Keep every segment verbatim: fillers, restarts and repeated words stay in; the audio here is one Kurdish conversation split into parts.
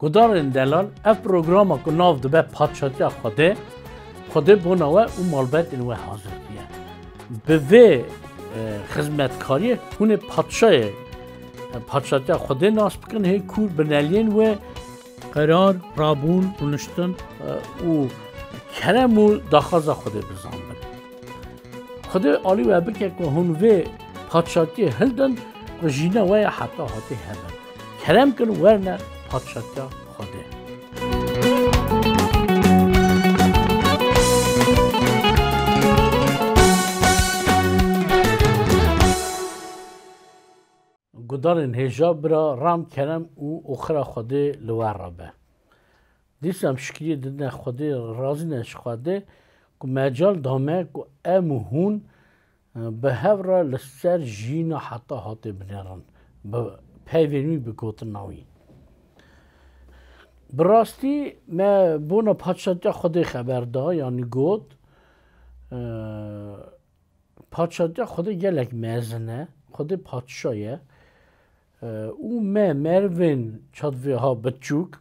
Gudarên delal, ev programa ku nav dibe Padşatiya Xwedê, Xwedê bona we û malbetên we hazir diye. Bi vê, e, xizmetkariyê hûn ê padşayê, e, Padşatiya Xwedê nas bikin, hê kûr bineliyên wê qerar, rabûn, rûniştin, e, û kerem û daxwaza Xwedê bizanbin. Xwedê alî we bike ku hûn vê padşatiyê hildin ku jîna we ya heta hatê hebin. Kerem kin werne padşatiya Xwedê. Gudarên hêja bira ram kerem û oxira Xwedê li we re be. Dîsa em şikriyê didine Xwedê, razî ne ji Xwedê ku mecal da me ku em û hûn, e, bi hev re li ser jîna heta hatê binêrin, bi peyvên wî, bi gotina wî. Bi rastî me bona Padşatiya Xwedê xeber da, yanî got, e, Padşatiya Xwedê gelek mezin e, Xwedê padşa ye, e, û me merivên çatvê ha biçûk,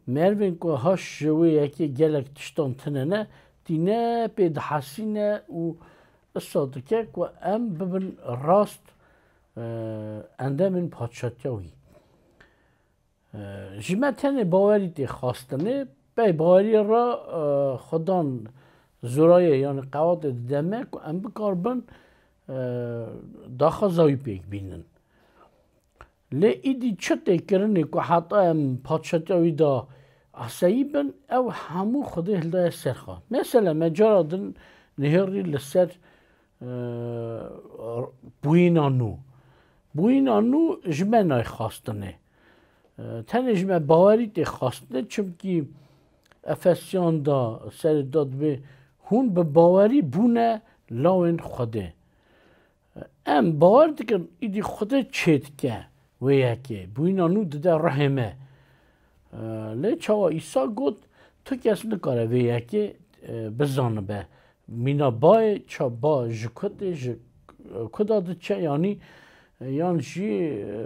merivên ku haş ji wê yekê gelek tiştan tune ne, tîne pê dihesîne û isa dike ku em bibin rast, e, endamên padşatiya wî. E, ji me tenê bawerî tê xwestinê, pey baweriyê re, e, Xudan zorayê, yanî qewatê dide me ku em bikaribin, e, daxwaza wî pêk bînin. Lê îdî çi tê kirinê ku heta em padşatiya wî de eseyî bin, ew hemû Xwedê hildaye ser xwe. Mesela me cara din nihêrî li ser, e, bûyîna nû. Bûyîna nû ji me nayê xwestinê. E, tenê ji me bawerî tê xwestinê, çimkî Efesiyan de serê de dibê hûn bi bawerî bûne lawên Xwedê. Em bawer dikin, îdî Xwedê çêdike wê yekê. Bûyîna nû dide ruhê me. E, lê çawa Îsa got, tu kes nikare vê yekê, e, bizanibe. Mîna bayê ça ba ji ku tê, ji ku da diçe, yanî, e, yan jî, e,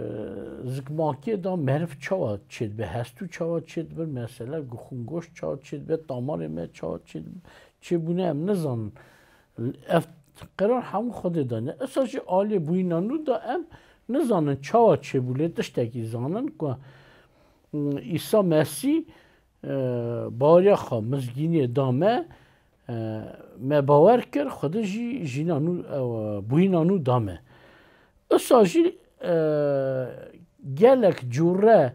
zikmakê da meriv çawa çêdibe, hestû çawa çêdibin, mesela, xûngoş çawa çêdibe, tamarê me çawa çêdibe, çêbûne em nizanin. Ev qerar hemû Xwedê dane. Esa jî aliyê bûyîna nû da em nizanin çawa çêbû, lê tiştekî zanin ku, mm, Îsa Mesîh, e, baweriya xwe mizgîniyê da me, e, me bawer kir, Xwedê jî jîna nû, e, bûyîna nû da me. Esa jî, e, gelek cûre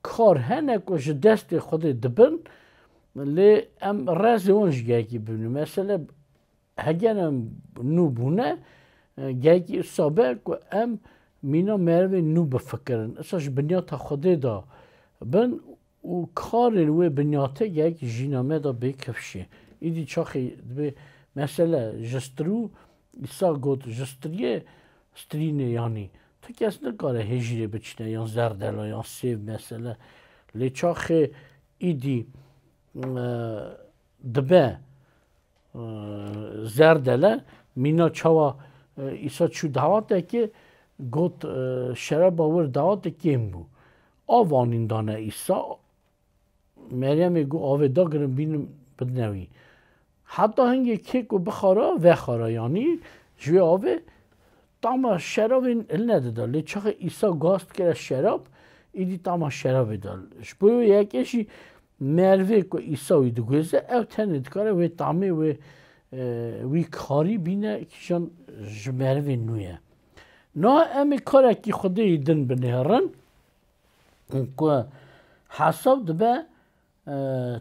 kar hene ku ji destê Xwedê dibin, lê em rezê wan jî gelekî bibînin. Mesele, heger em nû bûne, e, gelekî isa be ku em mîna merivên nû bifikirin. Isa ji binyata Xwedê de bin û karên wê binyatê gelekî jîna me de bê kifşê. Îdî çaxê dibê mesele ji stirû, Îsa got, ji stiriyê, stirînê yanî. Tu kes nikare hêjîrê biçine, yan zerdela, yan sêv mesele. Lê çaxê îdî, e, dibe, e, zerdele, mîna çawa, e, Îsa çû dawatekê, got, e, şeraba wir dawatê kêm bû. Av anîn dane Îsa, Meryemê got, "Avê dagirin bînin bidine wî." Heta hingê kê ku bixara, vexara, yanî ji wê avê tama şerabê hil nedida. Lê çaxê Îsa gaz dikire şerab, îdî tama şerabê da. Ji bo wê yekê jî merivê ku Îsa wî diguhêze, ew tenê dikare wê tamê wê, e, wî karî bîne kîjan ji merivê nû ye. Niha em ê karekî Xwedê yî din binêrin. Ku hesab dibe, e,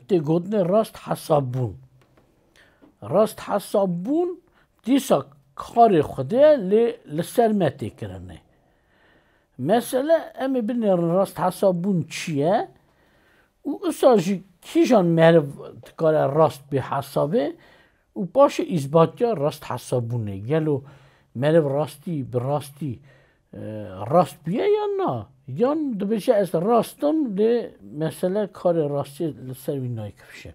tê gotinê rast hesabûn. Rast hesabûn dîsa karê Xwedê ye, lê li ser me tê kirinê. Mesele, em ê binêrin rast hesabûn çi ye û usa jî kîjan meriv dikare rast bê hesabê, û paşê îsbatiya rast hesabûnê. Gelo meriv rastî bi rastî, e, rast bûye yan na? Yan dibêje ez rast im, lê mesele karê rastiyê li ser wî nayê kifşê.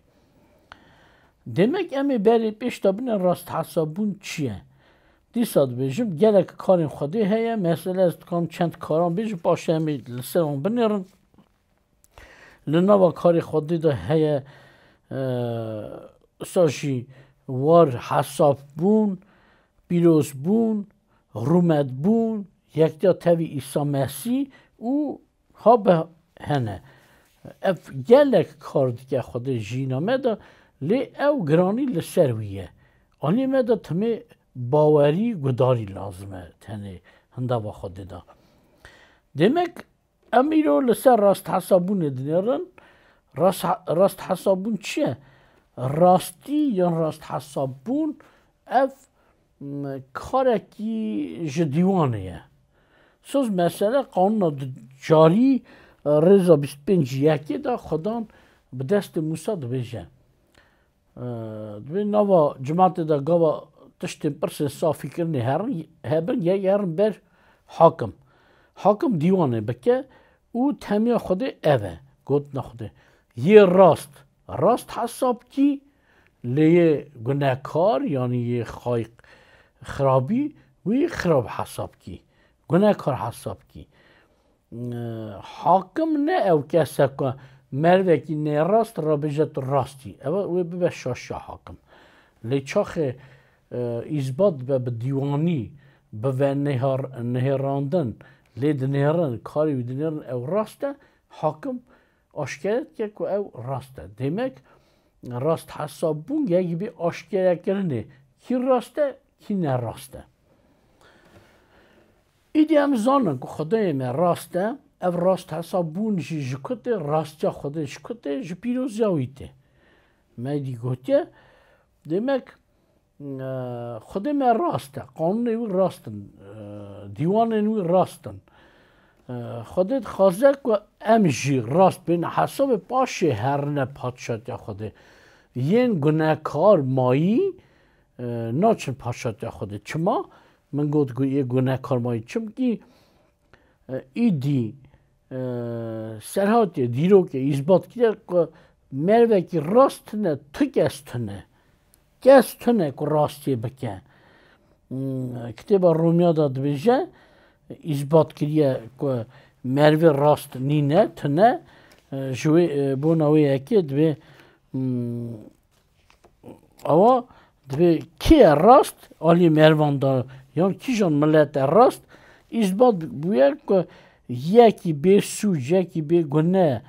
Demek em ê berê pêş de bine rast hesabûn çi ye? Dîsa dibêjim, gelek karên Xwedê heye, mesele ez dikarim çend karan bêjim, paşê em ê li ser wan binêrin. Li nava karê Xwedê de heye, e, wisa jî war hesabbûn, pîrozbûn, rûmetbûn, yektiya tevî Îsa Mesîh û ha bi hene. Ev gelek kar dike Xwedê jiyîna me de, lê ew giranî li ser wî ye. Aliyê me de timê bawerî, gudarî lazim e tenê hindava Xwedê de. Demek, em îro li ser rasthesabûnê dinêrin. Rast-, rasthesabûn çi ye? Rastî yan rasthesabûn ev, m, karekî ji dîwanê ye. Soz mesele qanûna di-, carî, e, rêza bîst pênc yekê de Xudan bi destê Mûsa dibêje. E, dibê nava cimatê de gava tiştên pirsên safîkirinê herin, hebin, yek herin ber hakim. Hakim dîwanê bike û temiya Xwedê ev e, gotina Xwedê. Yê rast, rast hesab kî, lê yê gunekar, yanî yê xayq xirabî, wî xirab hesab kî. Gunekar hesab kî. E, hakim ne ew kes e ku merivekî nêrast re bêje tu rast î. Ew wê bibe şaşiya hakim. Lê çaxê, e, îsbat be bi dîwanî, bibe nêhar-, nihêrandin, lê dinêrin, karê wî dinêrin ew rast e, hakim aşkere dike ku ew rast e. Demek, rasthesabûn yekî bê aşkerekirinê kî rast e, kî ne rast e. Îdî em zanin ku Xwedayê me rast e, ev rasthesabûn jî ji ku tê, rastiya Xwedê ji ku tê, ji pîroziya wî tê. Me dî gotiye, demek, e, Xwedê me rast e, qanûnê wî rast in, e, dîwanên wî rast in. E, Xwedê dixwaze ku em jî rast bên, hesabê paşê herine padşatiya Xwedê. Yên gunekar mayî, e, naçin padşatiya Xwedê. Çima? Min got ku yê gunekar mayî. Çimkî, e, îdî, e, serhatê, dîrokê îsbat kiriye ku merivekî rast tune, tu kes tune. Kes tune ku rastiyê bike. Hmm, kitêba Romiya de dibêje, îsbat kiriye ku merivê rast nîne, tune. E, ji wê, e, bona wê yekê dibê, hmm, Awa dibê kê ye rast alî merivan de, yan kîjan milet e rast, îsbat bûye ku yekî bê sûc, yekî bê gune,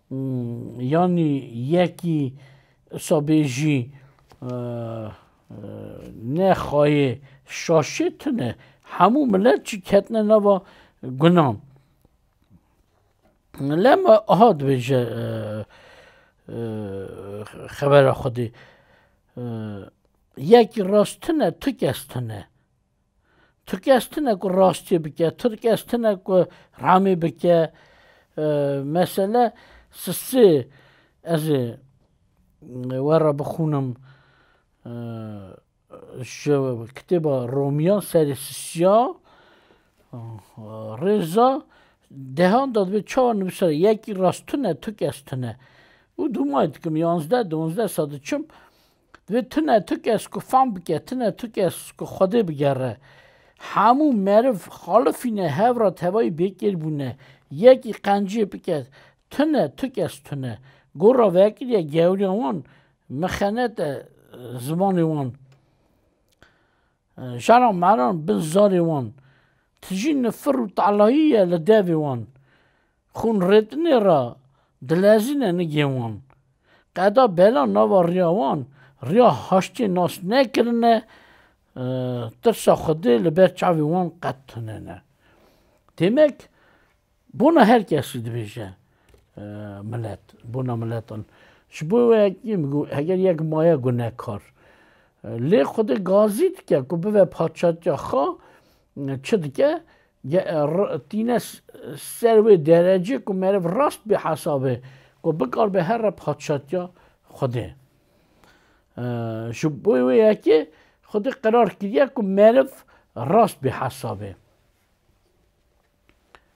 hmm, yanî yekî, wisa bêjî, e, e, nexayê şaşê tune. Hemû milet jî ketine nava gunan. Lema aha dibêje, e, e, xebera Xwedê. E, yekî rast tune, tu kes tune. Tu kes tune ku rastiyê bike, tu kes tune ku ramê bike. E, mesele sisê ez ê we re bixûnim. E, Ji kitêba Romiyan serê sisiya, rêza dehan de dibê çawa nivîsare, yekî rast tune, tu kes tune. Û dûmayê dikim, yanzdeh, duwazdeh sed diçim, dibê tune tu kes ku fam bike, tune tu kes ku Xwedê bigere. Hemû meriv xalifîne, hev re tevayî bêkêr bûne. Yekî qenciyê bike, tune, tu kes tune. Gor re vekiriye gewriya wan, mixenete zimanê wan. Jara meran bin zarê wan. Tijî nifir û talayî ye li devê wan. Xûn rêtinê re dilezîne nigê wan. Qeda bela nava riya wan, riya haştê nas nekirine, e, tirsa Xwedê li ber çavê wan qet tune ne. Demek, Bona her kesî dibêje, e, milet, bona miletan. Ji bo wê yekê min got, heger yek maye gunekar, e, lê Xwedê gazî dike ku bibe padşatiya xwe, e, çi dike? Ge-, e, r-, tîne s-, ser wê derecê ku meriv rast bê hesabê, ku bikaribe here padşatiya Xwedê. E, ji bo wê yekê Xwedê qerar kiriye ku meriv rast bê hesabê.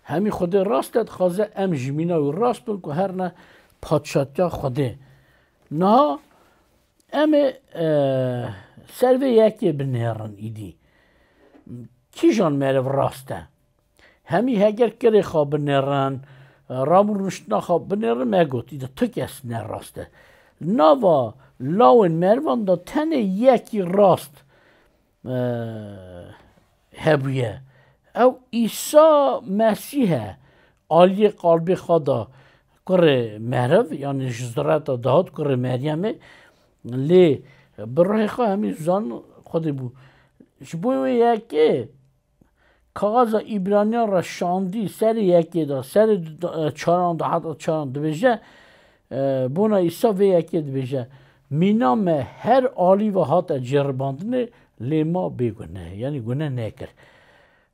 Hemî Xwedê rast e, dixwaze em jî mîna wî rast bin ku herine padşatiya Xwedê. Niha em ê, e, ser vê yekê binêrin îdî. Kîjan meriv rast e? Hemî heger kirê xwe binêrin, Ram û rûniştina xwe binêrin, me got, îda tu kes ne rast e. Nava lawên merivan de tenê yekî rast, e, hebûye. Ew Îsa Mesîh e, aliyê qalbê xwe da kurê meriv, yanî ji zireta Dawid, kurê Meryemê. Lê bi ruhê xwe hemî zan Xwedê bû. Ji bo wê yekê kaxaza Îbraniyan re şandî, serê yekê de, serê du-, e, çaran de, heta çaran dibêje, e, bona Îsa vê yekê dibêje, mîna me her alî ve hate ceribandinê, lê ma bêguneh, yanî guneh nekir.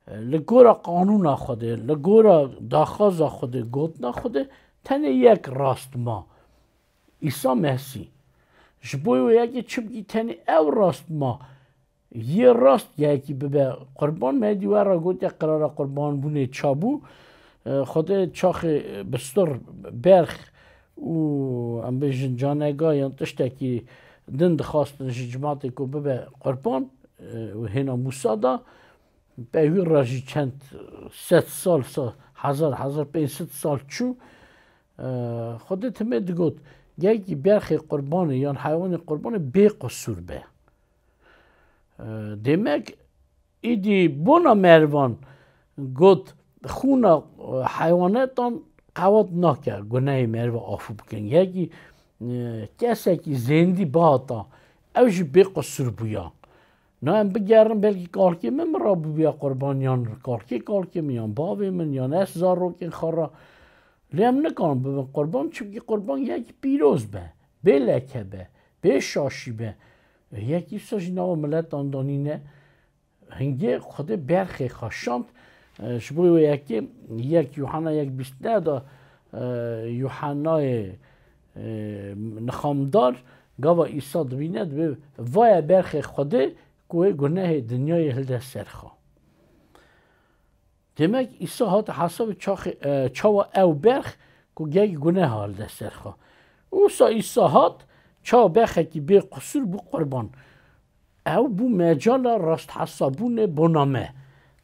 E, li gora qanûna Xwedê, li gora daxwaza Xwedê, gotina Xwedê, tenê yek rast ma. Îsa Mesîh. Ji bo wê yekê çimkî tenê ew rast ma. Yê rast yekî bibe qurban, me dî we re gotiye qirara qurbanbûnê çabû. E, Xwedê çaxê bistur, berx û, em bêjin, canega yan tiştekî din dixwastin ji cimatê ku bibe qurban, e, û hêna Mûsa da. Pey wî re jî çend sed sal, sa-, hezar, hezar pênc sed sal çû. E, Xwedê timê digot, gelkî berxê qurbanê yan heywanê qurbanê bê qisûr be. E, demek, îdî bona merivan got, xûna, e, heywanetan qewat nake gunehê meriva afû bikin. Yekî, e, kesekî zêndî bihata, ew jî bê qisûr bûya. Na em bigerin, belkî kalkê min min re bûbûya qurban, yan kalkê kalkê min, yan bavê min, yan ez zarokên xwe re. Lê em nikarin bibin qurban, çimkî qurban yekî pîroz be, bê leke be, bê şaşî be. Yekî wisa jî nava miletan da nîne. Hingê Xwedê berxê xwe şand. E, ji bo wê yekê yek Yuhanna yek bîst neh de, e, Yuhannayê, e, nixamdar gava Îsa dibîne, dibê, "Vaye berxê Xwedê ku wê gunehê dinyayê hilde ser xwe." Demek Îsa hat hesabê çaxê, e, çawa ew berx ku gek guneha hilde ser xwe. Wisa Îsa hat, çawa berxekî bê qisûr bû qurban. Ew bû mecala rasthesabûnê bona me.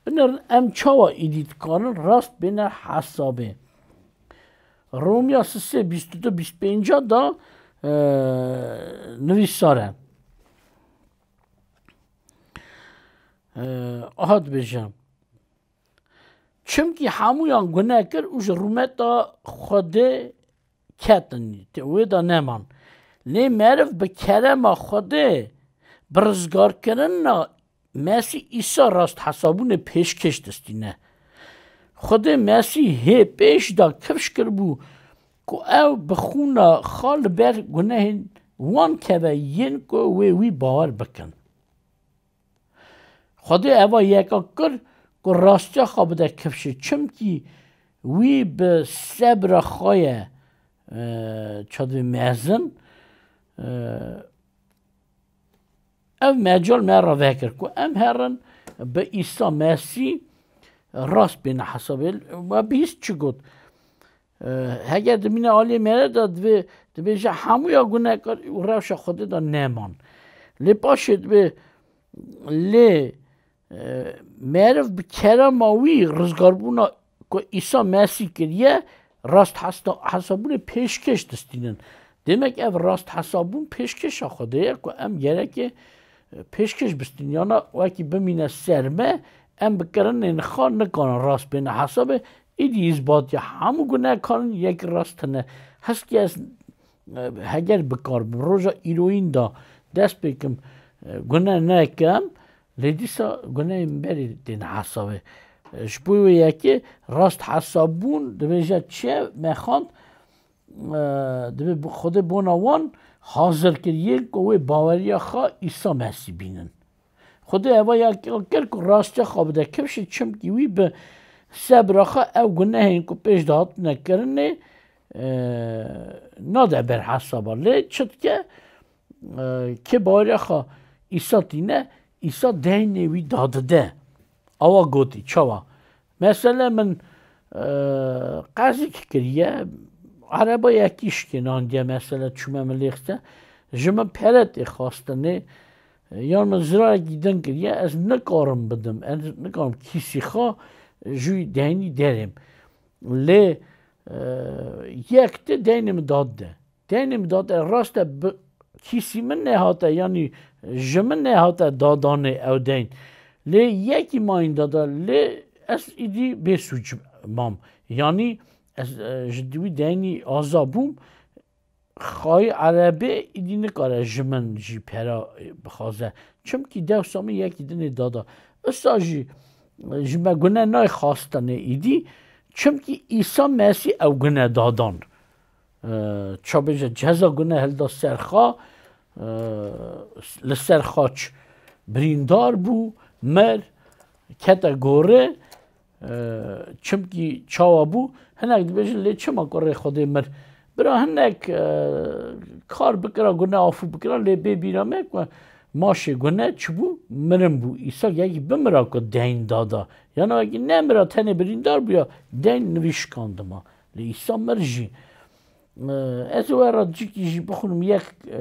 Binêrin em çawa îdî dikarin rast bêne hesabê. Romya sisê bîst û du bîst pênca da, e, nivîsar e. E, aha dibêje. Çimkî hemûyan gune kir û ji rûmeta Xwedê ketin, te wê de neman. Lê meriv bi kerema Xwedê, bi rizgarkirina Mesîh Îsa rasthesabûnê pêşkêş distîne. Xwedê Mesîh hê pêş de kifş kiribû ku ew bi xûna xwe li ber gunehên wan keve yên ku wê wî bawer bikin. Xwedê eva yeka kir ku rastiya xwe bide kifşê, çimkî wî bi sebra xwe ye, e, çadivê mezin, e, ev mecal me re vekir ku em herin bi Îsa Mesîh rast bêne hesabê. We bihîst çi got? E, heger dimîne aliyê meriv de divê, dibêje hemûya gunekar û rewşa Xwedê de neman. Lê paşê dibê, lê, e, meriv bi kerema wî rizgarbûna ku Îsa Mesîh kiriye, rast hesta-, hesabûnê pêşkêş distînin. Demek ev rast hesabûn pêşkêşa Xwedê ye ku em gereke, e, pêşkêş bistînin. Yana wekî bimîne ser me, em bi kirinên xwe nikarin rast bêne hesabê, Îdî îzbatiya hemû gunekarin yek rast tune. Heskî ez, e, heger bikaribim roja îroyîn de dest pê kim, e, gune nekim, lê dîsa guneyên berî têne hesabê. E, ji bo wê yekê rast hesabûn dibêje çi ye? Me xwend, e, dibê bi Xwedê bona wan hazir kir yên ku wê baweriya xwe Îsa Mesîh bînin. Xwedê eva ya kir ku rastiya xwe bide kifşê, çimkî wî bi sebra xwe ew gunehên ku pêş de hatine kirinê, e, nade ber hesaba. Lê çi dike, e, kê baweriya xwe Îsa tîne, Îsa deynê wî dadide. Awa gotî, çawa? Mesele min, e, qezîk kiriye, erebeyekî şikênandiye, mesele çûme min lê xiste, ji min pere tê xwestinê, e, yan min zirarekî din kiriye, ez nikarim bidim, ez nikarim kîsî xwe ji wî deynî derêm. Lê, e, yek te deynê min dad de. Deynê min dad de, rast e, bi kîsî min nehate, yanî ji min nehate dadanê ew deyn. Lê yekî mayîn dada, lê ez îdî bêsûc mam. Yanî ez, e, ji wî deynî aza bûm. Xayî erebê îdî nikare ji min jî pera, e, bixwaze. Çimkî dewsa min yekî dinê dada. Isa jî, e, ji me gune nayê xastinê îdî. Çimkî Îsa Mesîh ew gune dadan. E, ça bêje, ceza gune hilda ser xwe, e, li ser xaç birîndar bû, mir, kete gorê, e, çimkî çawa bû, hinek dibêjin, lê çima kurê Xwedê mir? Bira hinek, e, kar bikira, gune afû bikira, lê bê bîra me ku maşê gune çi bû? Mirin bû. Îsa yekî bimira ku deyn dada. Yana yekî nemira, tenê birîndar bûya, deyn nivî şikandima. Lê Îsa mir jî. E, ez ê we re cîkî jî bixwînim, yek, e,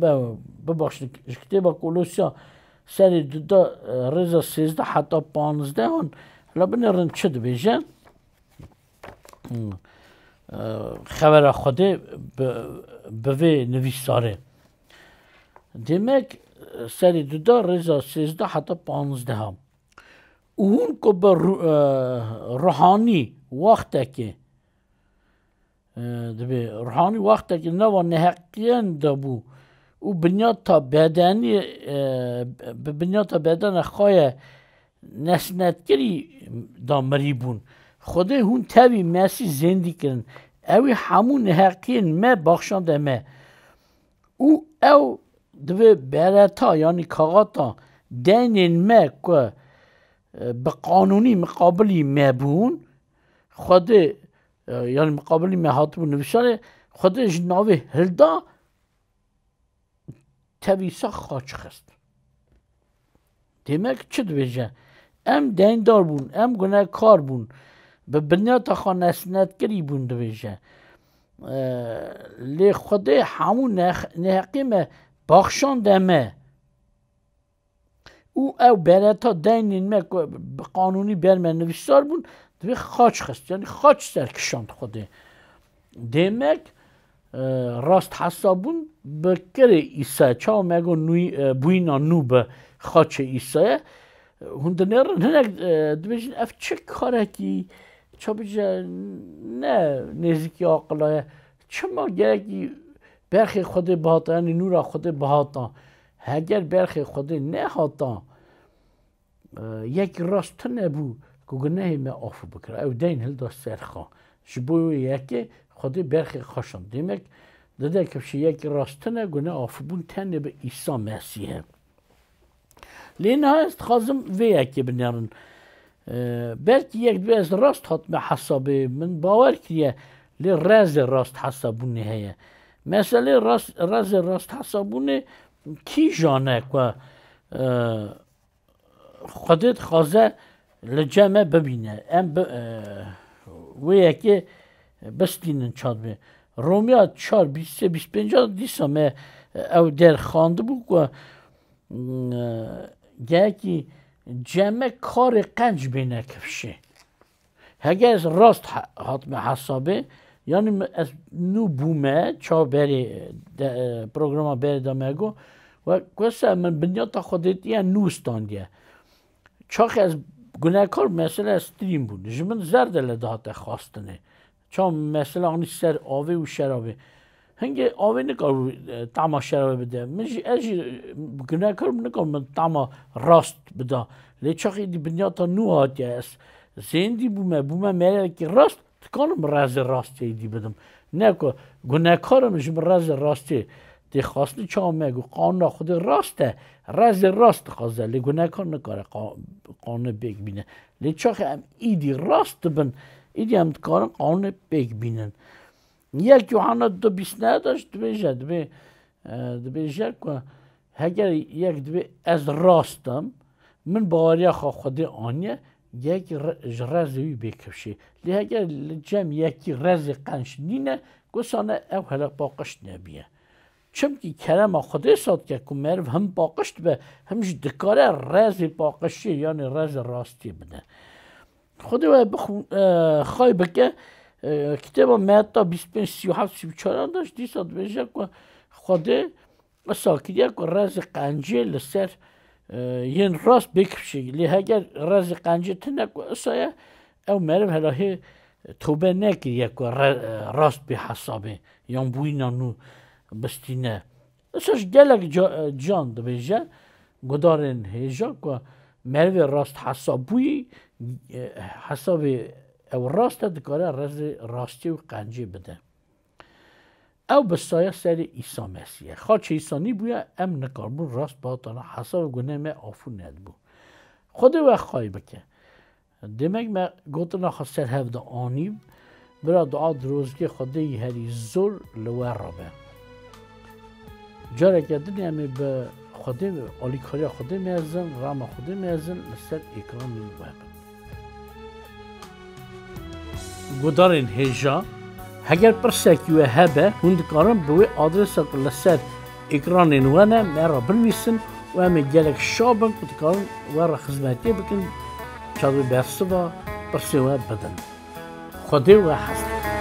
be-, bibaxşin, ji kitêba Kolosya serê du da, e, rêza sêzdeh heta panzdehan, hela binêrin çi dibêje? Hmm. E, xevera Xwedê bi, bi vê nivîsarê. Demek, serê du da rêza sêzdeh heta panzdehan. Û hûn ku bi ru-, e, ruhanî wextekê, e, dibê ruhanî wextekê nava neheqiyan de bû û binyata bedenî, e, bi binyata bedena xwe ye nesnetkirî da mirî bûn. Xwedê hûn tevî Mesîh zêndî kirin. Ewî hemû neheqiyên me baxşande me. Û ew divê bereta, yanî kaxata deynên me ku, e, bi qanûnî miqabilî me bûn, Xwedê, e, yanî miqabilî me hatibû nivîsarê, Xwedê ji navê hilda, tevî Îsa xaç xist. Demek çi dibêje? Em deyndar bûn, em gunekar bûn, bi binyata xwe nesnetkirî bûn dibêje. E, lê Xwedê hemû nex-, neheqê me baxşande me. Û ew bereta deynên me ku bi qanûnî ber me nivîsar bûn, divê xaç xist, yanî xaç serkişand Xwedê. Demek, e, rast hesabûn bi kirê Îsayê. Çawa me got nû-, e, bûyîna nû bi xaçê Îsayê. Hûn dinêrin, hinek, e, dibêjin, ev çi karekî, ça bêje, ne nêzîkî aqila ye. Çima gerekî berxê Xwedê bihata, yanî nûra Xwedê bihata? Heger berxê Xwedê nehata, e, yekî rast tune bû ku gunehê me afû bikira. Ew deyn hilda ser xwe. Ji bo wê yekê Xwedê berxê xwe şand. Demek, dide kifşê yekî rast tune, guneh afûbûn tenê bi Îsa Mesîh e. Lê niha ez dixwazim vê yekê binêrin. E, belkî yek dibê ez rast hatime hesabê, min bawer kiriye, lê rezê rast hesabûnê heye. Meselê rast, rezê rast hesabûnê kîjan e ku, e, Xwedê dixwaze li cem me bibîne. Em bi, e, wê yekê bistînin çawa dibê. Romiya çar, bîst sê, bîst pênc dîsa me ew der xwendibû ku, e, gelekî cem me karê qenc bêne kifşê. Heger ez rast he-, hatime hesabê, yanî min, ez nû bûme, çawa berê de, e, programa berê de me got, we, wesa min binyata xwedêtiye nû standiye. Çaxê ez gunehkar, mesela ez strîn bûn. Ji min zerdele dihate xwestinê. Çawa mesela anî ser avê û şerabê. Hingê avê nikaribû, e, tama şerabê bide. Min jî, ez jî, e, gunehkar bûm, nikaribûm min tama rast bida. Lê çaxê dî binyata nû hatiye, ez zêndî bûme, bûme merevekî rast, dikarim rezê rastê dî bidim. Ne ku gunehkar im, ji min rezê rastê tê xwestin, çawa me got, qanûna Xwedê rast e, rezê rast dixwaze, lê gunehkar nikare qa-, qanûnê pêk bîne. Lê çaxê em îdî rast dibin, îdî em dikarin qanûnê pêk bînin. Yek Yuhanna du bîst neh de jî dibêje, dibê, e, dibêje ku heger yek dibê ez rast im, min baweriya xwe Xwedê aniye, yekî re-, ji rezê wî bê kifşê. Lê heger li cem yekî rezê qenc nîne, kusane ew hele paqij nebiye. Çimkî kerema Xwedê sadike ku meriv him paqij dibe, him jî dikare rezê paqijiyê, yanî rezê rastiyê bide. Xwedê we bixw-, e, xay bike, e, kitêba Metta bîst pênc sî û heft sî û çar de jî dîsa dibêje ku Xwedê wisa kiriye ku rezê qencê li ser, e, yên rast bê kifşê. Lê heger rezê qencê tune ku wisa ye, ew meriv hela hê tobe nekiriye ku re-, e, rast bê hesabê yan bûyîna nû bistîne. Wisa ji gelek ca-, e, can dibêje, gudarên hêja ku merivê rast hesab bûyî, e, hesabê ew rast e, dikare rezê rastiyê û qencê bide. Ew bi saya serê Îsa Mesîh ye. Xaçê Îsa nîbûye, em nikaribûn rast bihatana hesabê gunehê me afû nedibû. Xwedê we xay bike. Demek me gotina xwe ser hev de anî, bira dua dirozgê Xwedê yî herî zor li we re be. Careke din em ê bi Xwedê, alîkariya Xwedê mezin, rama Xwedê mezin li ser ekranên we bin. Gudarên hêja, heger pirsekî we hebe, hûn dikarin bi wê adresa ku li ser ekranên we ne, me re binivîsin û em ê gelek şa bin ku dikarin we re xizmetiyê bikin, çavê bersiva pirsê we bidin. Xwedê we hez dikin.